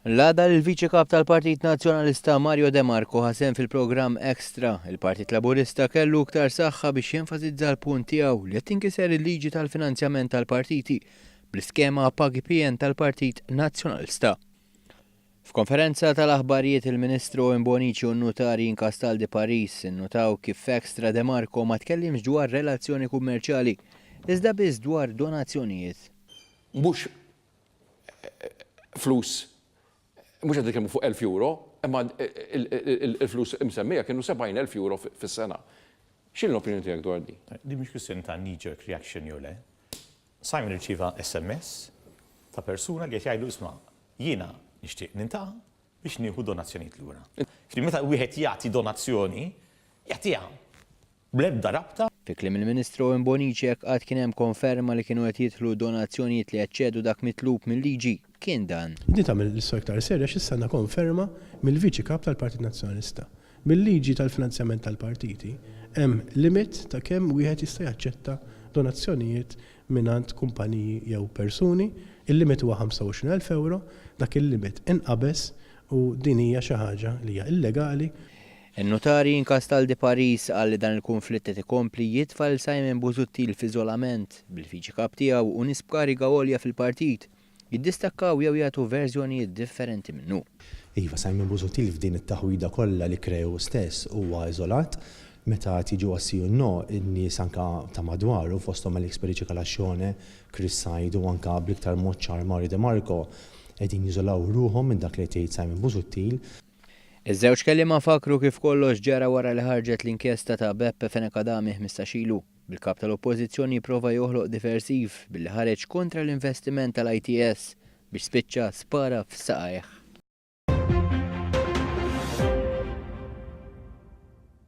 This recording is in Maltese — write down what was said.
L-għada li l-Viċi Kap tal-Partit Nazzjonalista Mario De Marco ħa sehem fil-programm Extra, il-Partit Laburista kellu iktar saħħa biex jenfasizza l-punt tiegħu li qed tinkiser il-liġi tal-finanzjament tal-partiti bl-iskema Pagi PN tal-Partit Nazzjonalista. F'konferenza tal-aħbarijiet il-Ministru Owen Bonnici u n-Nutar Ian Castaldi Paris innutaw kif f'Extra De Marco ma tkellimx dwar relazzjoni kummerċjali iżda biss dwar donazzjonijiet. Mhux flus, mhux qed nitkellmu fuq 1,000 euro, imma il-flus imsemmija kienu 70,000 euro fis-sena. X'inhi l-opinjoni tiegħek dwar din? Din mhix kwistjoni ta' knee jerk reaction jew le. Simon irċieva SMS ta' persuna li qed jgħidlu isma' jiena nixtieq nintaqa' biex nieħu donazzjonijiet lura. Jiġifieri meta wieħed jagħti donazzjoni, jagħtiha bl-ebda rabta. Fi kliem il-Ministru Owen Bonnici jekk qatt kien hemm konferma li kienu qed jidħlu donazzjonijiet li jeċċedu dak mitlub mil-liġi, kien dan. Din tagħmel l-istorja iktar serja għax issa għandna konferma mill-Viċi Kap tal-Partit Nazzjonalista. Mil-liġi tal-finanzjament tal-partiti hemm limit ta' kemm wieħed jista' jaċċetta donazzjonijiet mingħand kumpaniji jew persuni. Il-limit huwa 25,000 ewro. Dak il-limit inqabeż u din hija xi ħaġa li hija illegali. In-Nutar Ian Castaldi Paris qal li dan il-kunflitt qed ikompli jitfa' lil Simon Busuttil f'iżolament, bil-Viċi Kap tiegħu u nies b'kariga għolja fil-partit jiddistakkaw jew jagħtu verżjonijiet differenti minnu. Iva, Simon Busuttil f'din it-taħwida kollha li krea hu stess huwa iżolat. Meta qed jiġu għas-sì u n-no, in-nies anke ta' madwaru, fosthom Alex Perici Calascione, Chris Said u anke bl-iktar mod ċar Mario De Marco, qegħdin jiżolaw ruħhom minn dak li qed jgħid Simon Busuttil. Iż-żewġ kelliema fakkru kif kollox ġara wara li ħarġet l-inkjesta ta' Beppe Fenech Adami 15 ilu, bil-Kap tal-Oppożizzjoni jipprova joħloq diversiv billi ħareġ kontra l-investiment tal-ITS biex spiċċa spara f'saqajh.